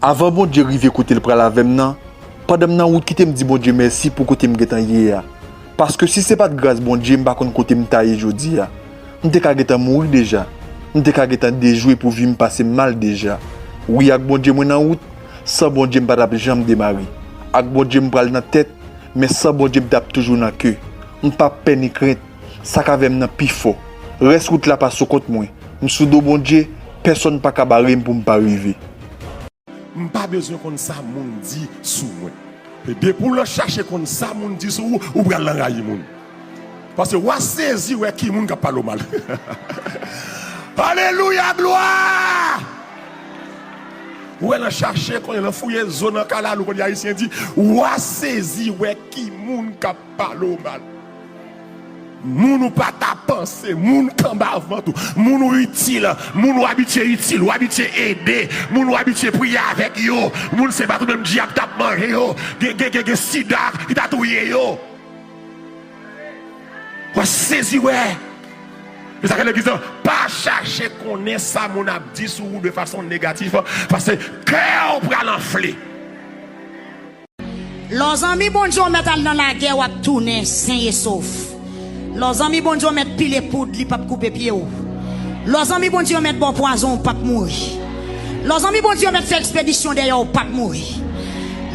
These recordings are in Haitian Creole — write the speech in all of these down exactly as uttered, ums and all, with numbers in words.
Avan Bondye rive kote l pral avè m nan, pandan m nan wout kite m di Bondye mèsi pou kote m gentan ye a. Paske si se pa t gras Bondye, m pa konn kote m ta ye jodi a. M te ka gentan mouri deja. M te ka gentan dejwe pou vi m pase m mal deja. Wi, ak Bondye mwen nan wout, san Bondye m pa t ap janm demare. Ak Bondye m pral nan tèt, men san Bondye m t ap toujou nan ke. M p ap pè ni krent. Sa k avè m nan pi fò. Rès wout la pa sou kont mwen. M sou do Bondye, pèsonn pa ka bare m pou m pa rive. M pa bezwen konn sa moun di sou mwen. E depi w nan chache konn sa moun di sou ou, ou pral nan rayi moun. Paske w a sezi wè ki moun k ap pale w mal. Alelouya, glwa! Ou wè nan chache konnen, nan fouye zo nan kalalou, konnen Ayisyen di, w a sezi wè ki moun k ap pale w mal. Moun ou pa ta panse, moun k anba vant ou, moun ou itil, moun ou abitye itil, ou abitye ede, moun ou abitye priye avèk yo, moun se pa tou menm dyab t ap manje yo, gen, gen, gen, gen sida ki ta touye yo. W a sezi wè. Se sa k legliz lan, pa chache konnen sa moun ap di sou ou de fason negatif, paske kè w pral anfle. Lè w zanmi Bondye w mèt al nan lagè, w ap tounen sen e sof. Lè w zanmi Bondye w mèt pile poud, li p ap koupe pye w. Lè w zanmi Bondye w mèt ba w pwazon, w p ap mouri. Lè w zanmi Bondye w mèt fè ekspedisyon dèyè w, w p ap mouri.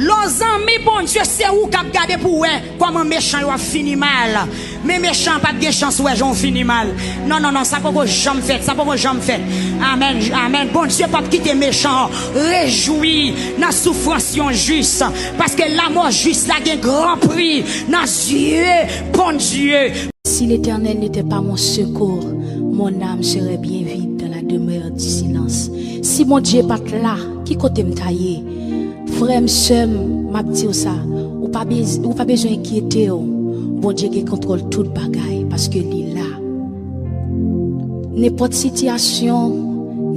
Lè w zanmi Bondye, se ou k ap gade pou w wè kòman mechan yo ap fini mal. Men mechan p ap gen chans wè jan w fini mal. Non, non, non, sa poko janm fèt, sa poko janm fèt. Amèn, amèn. Bondye p ap kite mechan an rejwi nan soufrans yon jis, paske lanmò jis la gen gran pri nan zye Bondye. Si l'Éternel n'était pas mon secours, mon âme serait bien vide dans la demeure du silence. Si Bondye pa t la, ki kote m ta ye? Frè m, sè m, m ap di w sa, ou pa bez-, ou pa bezwen enkyete w. Bondye gen kontwòl tout bagay, paske li la. Nenpòt sitiyasyon,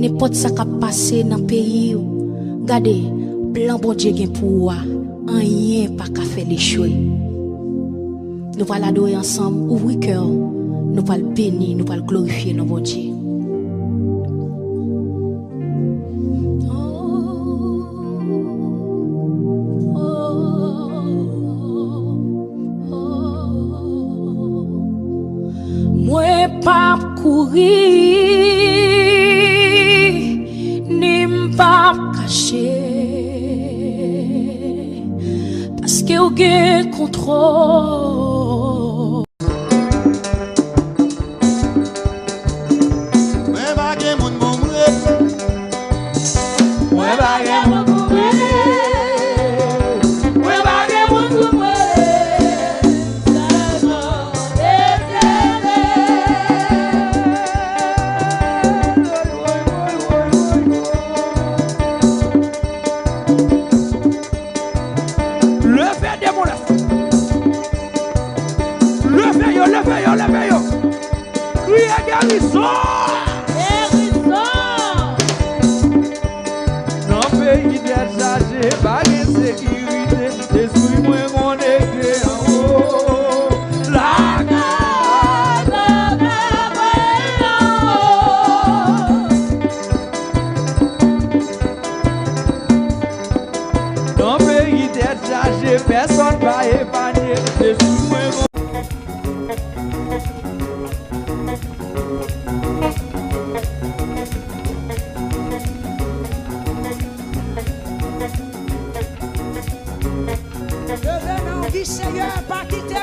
nenpòt sa k ap pase nan peyi w, gade, plan Bondye gen pou ou a, anyen pa ka fè l echwe. Nou pral adore ansanm, ouvri kè w, nou pral beni, nou pral glorifye non Bondye. Mwen p ap kouri, ni m p ap kache, paske w gen kontwòl. Mwen pa gen moun pou m rele. Mwen pa gen moun pou m rele. Mwen pa gen moun pou m rele. Sèlman Letènèl. Leve demon la. Leve yo, leve yo, leve yo. Kriye gerizon. Gerizon. Nan peyi tèt chaje, pa gen sekirite. Lespri mwen konekte anwo. Lakay. Nan peyi tèt chaje, pèsòn pa epanye. Jezi mwen. Leve men w, di, Seyè, pa kite